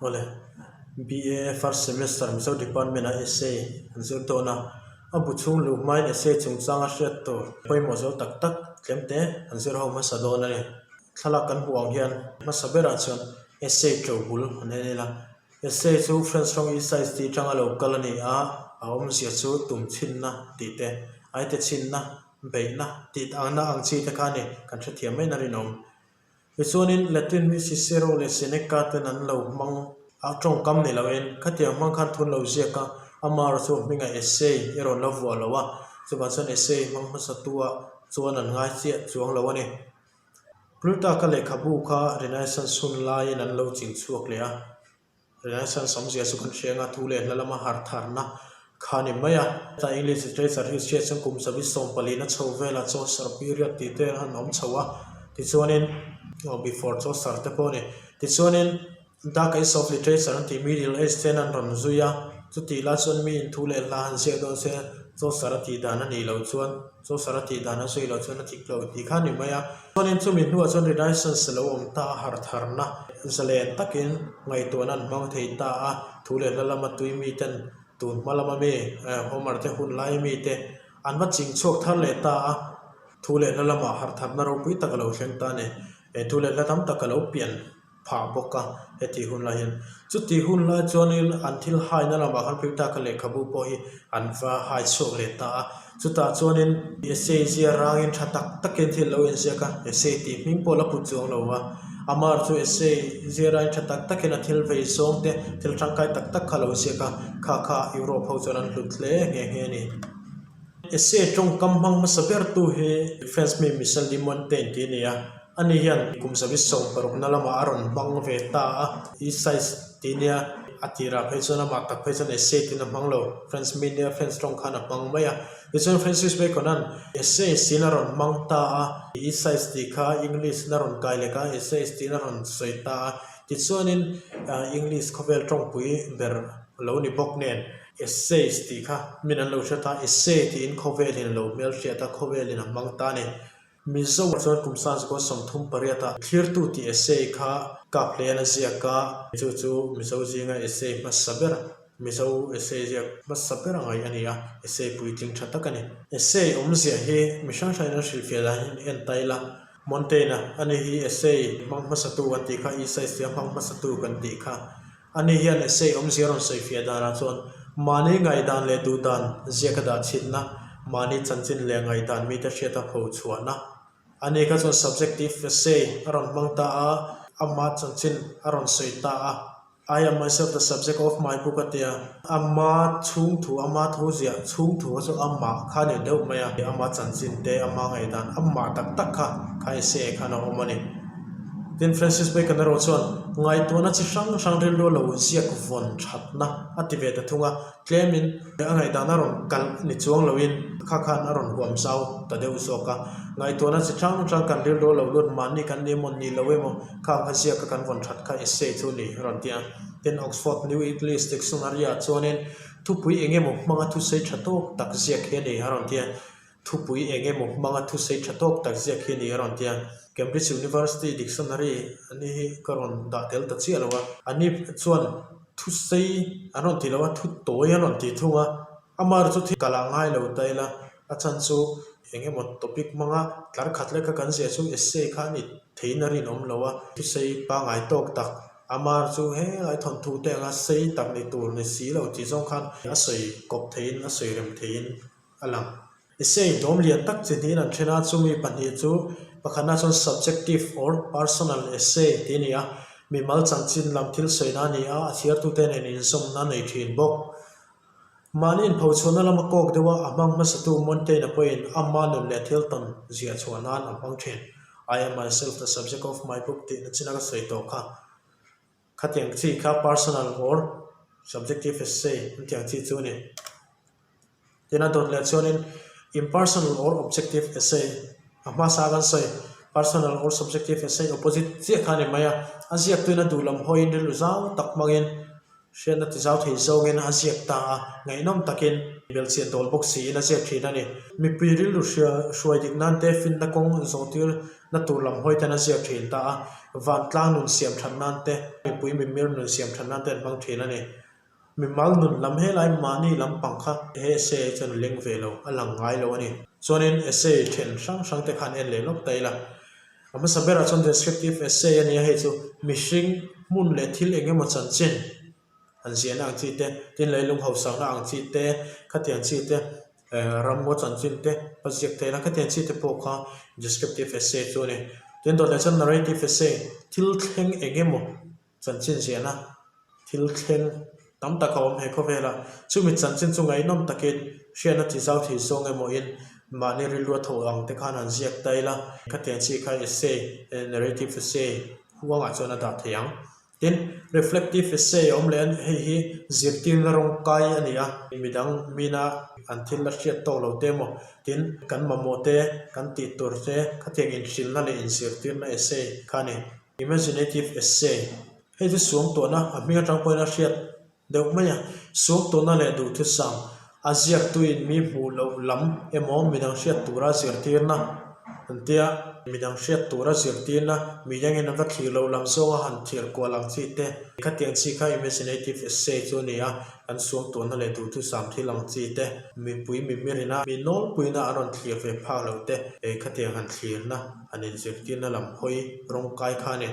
Awle, BA first semester Mizo department ah essay an zir dawn a, a bu chhung luh hmain essay chungchanga hriat tur pawimawh zo tak tak tlem te an zir ho hmasa dawn a ni. Thlalak kan hmuh ang hian hmasa berah chuan essay to bul an en ila, essay chu French rawng essais tih atanga lo kal a ni a, a awmzia chu tum chhinna tih te, aite chhinna, beihna tih angna ang chi te kha a ni, kan hrethiam mai na rinawm. Tichuanin Latin mi Cicero leh Seneca ten an lo hmang a, tawngkam ni loin khatiang hmang khan thun lo ziak a, amah erawh chu hmingah essay i rawn la vuah lo a, chuvang chuan essay hmang hmasa tua chuan an ngai chiah chuang lo a ni. Plutarch-a lehkhabu kha Renaissance hun laiin an lo ching chhuak leh a. Renaissance awmzia chu kan hria anga thu leh hla lama harh tharna kha a ni mai a. Heta English literature hi hriat chuan kum zabi sawmpalina chho velah Chaucer period tih te han awm chho a, tichuanin aw before Chaucer te pawh a ni. Tichuanin Dark Age of Literature an tih Middle Age ten an rawn zui a, chutih lai chuan miin thu leh hla han ziak dawn se Chaucer a tih dan a nih loh chuan Chaucer a tih dan a zui loh chuan a tik lo tih kha a ni mai a. Chuanin chumi hnuah chuan Renaissance a lo awm ta a, harh tharna zalen takin ngaihtuahna an hmang thei ta a, thu leh hla lama tui miten tun hma lama mi Homer te hun laia mite an va ching chhuak thar leh ta a, thu leh hla lamah harh tharna ropui tak a lo thleng ta a ni. He thu leh hla tam tak a lo pian. phah bawk a heti hun lai hian. Chuti hun lai chuanin an thil haina lamah khan Plutarch-a lehkhabu pawh hi an va hai chhuak leh ta a. Chutah chuanin essay zia rangin tha tak takin thil lo inziak a, essay tih hming pawh la put chuang lo va. Amar chu essay zia rangin tha tak takin a thil vei zawng te, thil tangkai tak tak kha a lo ziak a, kha kha Europe ho chuan an hlut hle nghe nghe a ni. Essay tawngkam hmang hmasa bertu hi French mi Michel de Montaigne tih a ni a. Ani hian kum zabi sawmparukna lamah a rawn hmang ve ta a, Essais tih nia a tirah phei chuan amah tak phei chuan essay tiin a hmang lo, French mi nia French tawng khan a hmang mai a. Tichuan Francis Bacon-a'n essays tiin a rawn hmang ta a, Essais tih kha English-in a rawn kai lek a, essays tiin a rawn sawi ta a. Tichuanin English khawvel tawngpui ber lo ni bawk nen essays tih kha min an lo hre ta, essay tiin khawvelin a lo hmelhriat a, khawvelin a hmang ta a ni. Mizo chuan kum sangzikaw 38 ah thlirtu tih essay kha kap hlean a ziak a, chu chu Mizo zinga essay hmasa ber, Mizo essay ziak hmasa ber a ngaih a ni a, essay puitling tha tak a ni. Essay awmzia hi mi hrang hrangin an hrilhfiah dan hi en ta ila, Montaigne-a ani hi essay hmang hmasatu kan tih kha, essays tia hmang hmasatu kan tih kha. Ani hian essay awmzia rawn sawifiah danah chuan mahni ngaihdan leh duhdan ziaka dah chhinna, mahni chanchin leh ngaihdan mite hriata pho chhuahna. Ani kha chuan subjective essay a rawn hmang ta a, ama chanchin a rawn sawi ta a. I am myself the subject of my book a ti a, ama chhung thu, ama thu ziah chhung thu kha chu amah kha a ni deuh mai a, ama chanchin te, ama ngaihdan, amah tak tak kha kha essay khan a awm a ni. Tin, Francis Bacon erawh chuan ngaihtuahna chi hrang hrang rilru a lo ziak vawn thatna a ti ve ta thung a, tlemin a ngaihdan a rawn kalh ni chuang loin kha khan a rawn huam zau ta deuh zawk a. Ngaihtuahna chi hrang hrang kan rilru a lo lut mahni kan ni emaw ni lo emaw khang kha ziaka kan vawn that kha essay chu ni a rawn ti a. Tin, Oxford New English Dictionary-ah chuanin thupui eng emaw hmanga thusei tha tawk tak ziak hi a ni a rawn ti a. Thupui eng emaw hmanga thusei tha tawk tak ziak hi a ni a rawn ti a. Cambridge University Dictionary ani hi ka rawn dah tel ta chiah lo a. Ani chuan thusei an rawn ti lo a, thu tawi an rawn ti thung a. Amah chu thil kal ah ngai lo ta ila, a chhan chu eng emaw topic hmanga tlar khat leka kan ziah chu essay kha a ni theiin a rinawm lo a. Thusei pangngai tawk tak amah chu helai thawnthu te anga sei tak ni tur ni si lo tih zawng khan a sawi kawp theiin a sawi rem theiin a lang. Essay hlawm lian tak chi hnihin an then a, chumi pahnih chu pakhatna chuan subjective or personal essay tih a ni a, mimal chanchin lam thil sawina a ni a, a chhiartute nen inzawmna nei thin bawk. Mahni inphochhuahna lama kawk deuha a hmang hmasatu Montaigne-a pawhin ama nun leh thil tawn ziah chhuah nan a hmang thin. I am myself the subject of my book tihna china ka sawi tawh kha. Khatiang chi kha personal or subjective essay an tih ang chi chu a ni. Tin a dawt leh chuanin impersonal or objective essay a hmasa kan sawi personal or subjective essay opposite chiah kha a ni mai a. A ziaktuin a duh lam hawiin rilru zau tak hmangin hriatna ti zau thei zawngin a ziak ta a, ngaihnawm takin belhchian dawl bawk siin a ziak thin a ni. Mipui rilru hria hruai dik nan te finna kawng zawhtir na tur lam hawi ten a ziak thin ta a. Vantlang nun siam that nan te, mipui mimir nun siam that nan te an hmang thin a ni. Mimal nun lam helai mahni lampang kha he essay ah chuan a leng ve lo, a lang ngai lo a ni. Chuanin essay then hrang hrang te khan en leh lawk ta ila. A hmasa berah chuan descriptive essay a nia, hei chu mihring hmun leh thil eng emaw chanchin an ziahna ang chi te, tin leilung hausakna ang chi te, khatiang chi te, ramngaw chanchin te va ziak thei la, khatiang chi te pawh kha descriptive essay chu a ni. Tin dawt leh chuan narrative essay, thil thleng eng emaw Chanchin ziahna thil thleng tam tak a awm he khawvelah. Chumi chanchin chu ngaihnawm takin hriatna ti zau thei zawng emaw in mahni rilru a tho ang te khan han ziak ta ila, khatiang chi kha essay, narrative essay huangah chuan a dah thei ang. Tin, reflective essay a awm leh a, hei hi zirtirna rawng kai a ni a, midang mina an thil la hriat tawk lo te emaw, tin kan mamawh te, kan tih tur te, khatiang inhrilhna leh inzirtirna essay kha a ni. Imaginative essay, Hei chu suangtuahna a hming atang pawhin a hriat deuh mai a. Suangtuahna leh duhthusam a ziaktuin mi hmuh loh lam emaw midang hriat tura zirtirna an tia. Midang hriat tura zirtirna, midangin an va thlir loh lam zawnga han thlir kual ang chi te. Khatiang chi kha imaginative essay chu a ni a, kan suangtuahna leh duhthusam thil ang chi te, mipui mimirina mi nawlpuina an rawn thlir ve phak loh te, khatiang han thlirna. An inzirtirna lam hawi rawngkai kha a ni.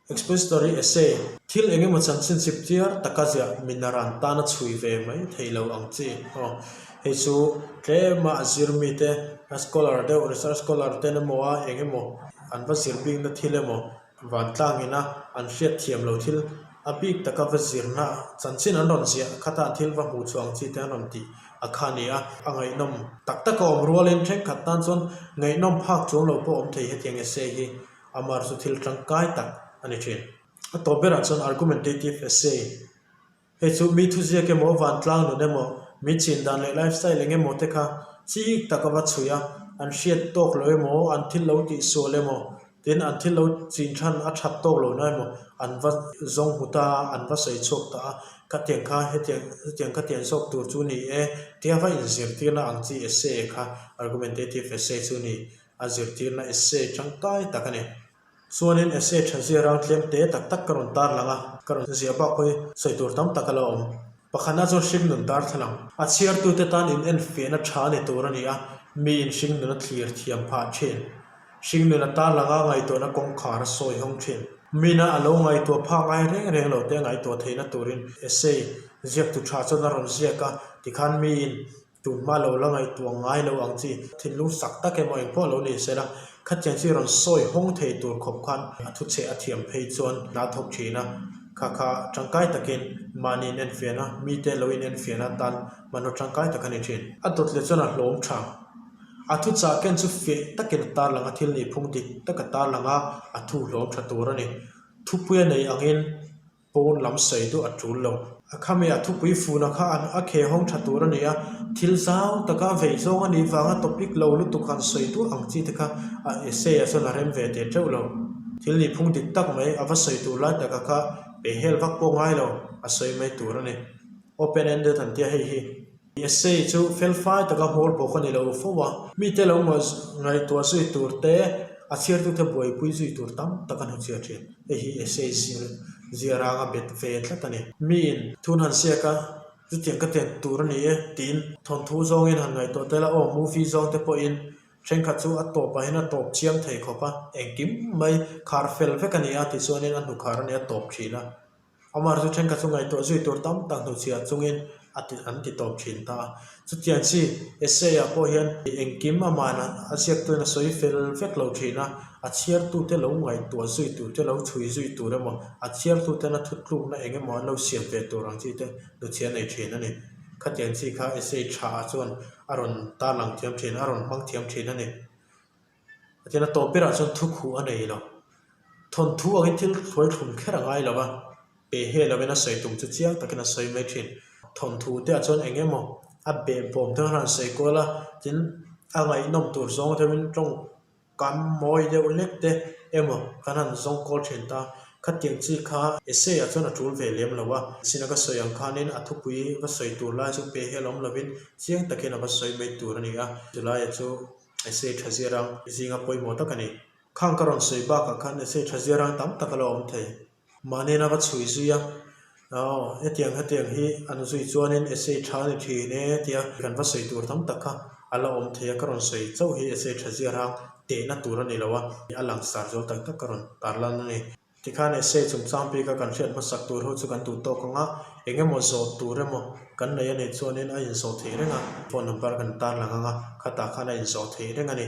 Expository essay, Thil eng emaw chanchin chip chiar taka ziah minaran tana chhui ve mai thei lo ang chi. Aw, hei chu tlema a zir mite, a scholar deuh, research scholar ten emaw a eng emaw an va zir bikna thil emaw vantlangina an hriat thiam lo thil a bik taka va zirna chanchin an rawn ziah khata an thil va hmuh chhuah ang chi te an rawn tih a kha a ni a, a ngaihnawm tak tak a awm rualin thenkhat tan chuan ngaihnawm phak chuang lo pawh awm thei hetiang essay hi amar chu thil tangkai tak a ni thin. A tawp berah chuan argumentative essay, hei chu mi thuziak emaw vantlang nun emaw mi chin dan leh lifestyle eng emaw te kha chik tak a va chhui a, an hriat tawk lo emaw an thil lo tihsual emaw Tin, an thil lo chin than a that tawk lo na emaw, an va zawng hmu ta a, an va sawi chhuak ta a, khatiang kha hetiang hetiang khatiang zawk tur chu ni e tia va inzirtirna ang chi essay kha argumentative essay chu ni, a zirtirna essay tangkai tak a ni. Chuanin essay tha zia rang tlem te tak tak ka rawn tarlang a, ka rawn ziah bak pawh hi sawi tur tam tak a la awm. Pakhatna chuan hringnun darthlalang. A chhiartute tan inenfiahna tha ni tur a ni a, miin hringnun a thlir thiam phah thin. Hringnun a tarlanga ngaihtuahna kawngkhar a sawi hawng thin. Mina a lo ngaihtuah phak ngai reng reng lo te a ngaihtuah theihna turin essay ziaktu tha chuan a rawn ziak a, tikhan miin tunhma lo la ngaihtuah ngai lo ang chi thinlung sak tak emaw engpawh lo ni sela, khatiang chi rawn sawi hawng thei tur khawp khan a thucheh a thiam phei chuan hna thawk thin a, kha kha tangkai takin mahni inenfiahna, mite lo inenfiahna atan hmanraw tangkai tak a ni thin. A dawt leh chuan a hlawm tha. A thuchah ken chu feh takin a tarlang a, thil nih phung dik tak a tarlang a, a thu hlawm tha tur a ni. Thupui a nei angin pawn lam sawi duh a tul lo. A khami a thupui funa kha an a kheh hawng tha tur a ni a, thil zau taka vei zawng a nih vanga topic lo lutuk han sawi duah ang chi te kha a essay ah chuan a rem ve teh teuh lo. Thil nih phung dik tak mai a va sawi tur lai taka kha pehhel vak pawh ngai lo, a sawi mai tur a ni. Open ended an tia hei hi. Essay chu felfai taka hmawr bawk a ni lo fo a, mite lo ngaihtuah zui tur te, a chhiartute buaipui zui tur tam tak an hmuchhiar thin. Hei hi essay zir zia ranga bet ve tlat a ni. Miin thun han siak a, chutiang ka tian tur a ni e tiin thawnthu zawngin han ngaihtuah tel a, aw movie zawng te pawhin thenkhat chu a tawpah hian a tawp chiang thei khawp a, engkim mai khar fel vek a ni a tichuanin a hnukhar a ni a tawp thin a. Amah chu thenkhat chu ngaihtuah zui tur tam tak hnuchhiah chungin a ti an ti tawp thin ta a. Chutiang chi essay-ah pawh hian engkim amahna a ziaktuin a sawi fel vek lo thin a, a chhiartute lo ngaihtuah zui tur te, lo chhui zui tur emaw, a chhiartuten a thutlukna eng emaw an lo siam ve tur ang chi te hnuchhiah nei thin a ni. Khatiang chi kha essay tha chuan a rawn tarlang thiam thin, a rawn hmang thiam thin a ni. Pathian a tawp berah chuan thukhuh a nei lo. Thawnthu angin thil hruai thlum kher a ngai lo va, pe he lovin a sawi tum chu chiang takin a sawi mai thin. Thawnthu te ah chuan eng emaw a behbawm te khan a sawi kual a, tin a ngaihnawm tur zawng deuhin tawngkam mawi deuh lek te emaw kan han zawng kawl thin ta. Khatiang chi kha essay ah chuan a tul ve lem lo a, china ka sawi ang khanin a thupui va sawi tur lai chu pe he lawm lovin chiang takin a va sawi mai tur a ni a, chulaiah chu. Essay tha zir ang zinga pawimawh tak a ni. Khang ka rawn sawi bakah khan essay tha ziarang tam tak a la awm thei. Mahniin a va chhui zui a, Aw, hetiang hetiang hi an zui chuanin essay tha a ni thin e tia kan va sawi tur tam tak kha a la awm thei a, ka rawn sawi chauh hi essay tha ziarang tehna tur a ni lo a, a langsar zual tak tak ka rawn tarlan a ni. Tikhan essay chungchang bika kan hriat hmasak tur ho chu kan duh tawk ang a, eng emaw zawh tur emaw kan nei a nih chuanin a inzawh theih reng a, phone number kan tarlang ang a, khatah khan a inzawh theih reng a ni.